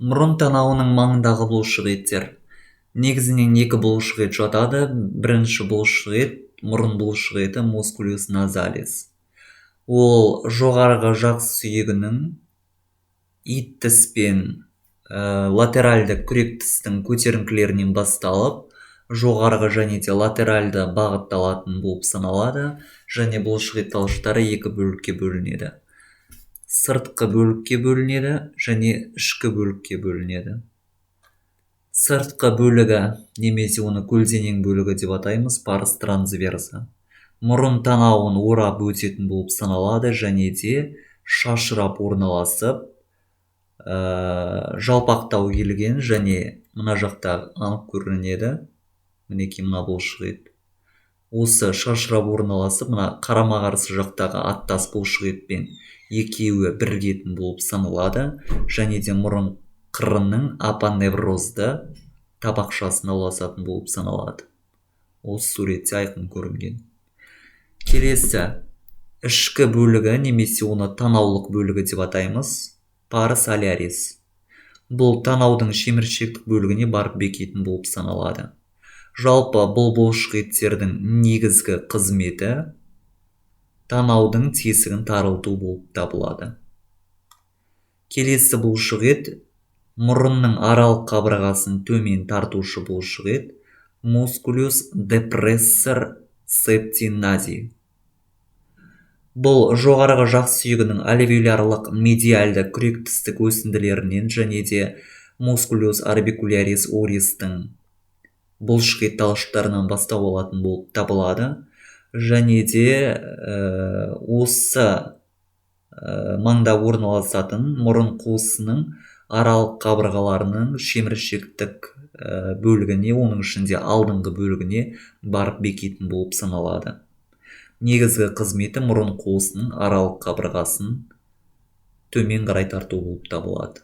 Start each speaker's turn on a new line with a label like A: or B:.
A: Мұрын танауының маңындағы бұлшық еттер. Негізінен екі бұлшық ет жатады. Бірінші бұлшық ет – мұрын бұлшық еті, musculus nasalis. Ол жоғарғы жақ сүйегінің ит тіс пен латеральды күрек тістің көтеріңкілерінен басталып, жоғарғы және де латеральды бағытталатын болып саналады. Және бұлшық ет талшықтары екі бөлікке бөлінеді: сыртқы бөлікке бөлінеді және ішкі бөлікке бөлінеді. Сыртқы бөлігі немесе оны көлденең бөлігі деп атаймыз, pars transversa, мұрын танауын орап өтетін болып саналады және де шашырап орналасып, жалпақтау келген және мына жақта анық көрінеді, мінекей, мына бұлшық ет осы шашырап орналасып, мына қарама қарсы жақтағы аттас бұлшық етпен екеуі бірігетін болып саналады және де мұрын қырының апоневрозды табақшасына ұласатын болып саналады. Осы суретте айқын көрінген. Келесі ішкі бөлігі немесе оны танаулық бөлігі деп атаймыз, pars alaris. Бұл танаудың шеміршектік бөлігіне барып бекитін болып саналады. Жалпы, бұл бұлшық еттердің негізгі қызметі танаудың тесігін тарылту болып табылады. Келесі бұлшық ет – мұрынның аралық қабырғасын төмен тартушы бұлшық ет, musculus depressor septi nasi. Бұл жоғарғы жақ сүйегінің альвеолярлық медиальды күрек тістік өсінділерінен және де musculus orbicularis oris-тің бұлшық ет талшықтарынан бастау алатын болып табылады және де осы маңда орналасатын мұрын қуысының аралық қабырғаларының шеміршектік бөлігіне, оның ішінде алдыңғы бөлігіне барып бекитін болып саналады. Негізгі қызметі мұрын қуысының аралық қабырғасын төмен қарай тарту болып табылады.